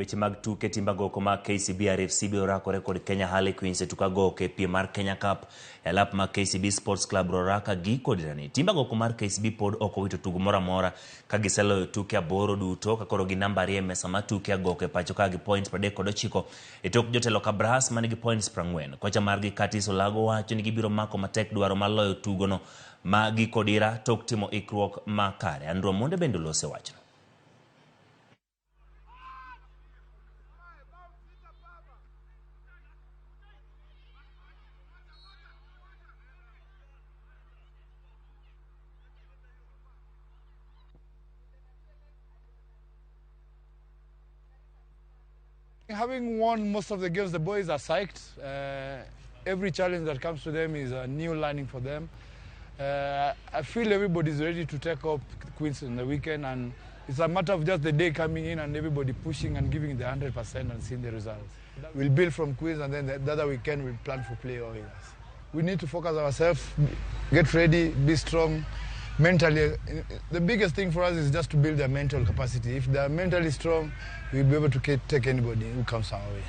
Weche mag tuke timbe agoko mag KCB RFC biro rakore kod Kenya Harlequins e tuk agoko e piem mar Kenya Cup e alap mag KCB Sports Club Ruaraka giko dirani. Timbe agoko mar KCB pod ok owito tugo moro amora ka giseloyo tuke aboro duto ka koro gin namba ariyo e mesa mar tuke agoko e pacho ka gi points 39 e tok jotelo Kabras manigi points 40. Kocha margi Curtis Olago wacho ni gibiro mako matek dwaro mar loyo tugono ma giko dira tok timo ikruok makare. Andrew Omonde bende olose wachno. Having won most of the games, the boys are psyched. Every challenge that comes to them is a new learning for them. I feel everybody's ready to take up Queens in the weekend, and it's a matter of just the day coming in and everybody pushing and giving the 100% and seeing the results. We'll build from Queens, and then the other weekend we'll plan for play Oilers. We need to focus ourselves, get ready, be strong mentally. The biggest thing for us is just to build their mental capacity. If they're mentally strong, we'll be able to take anybody who comes our way.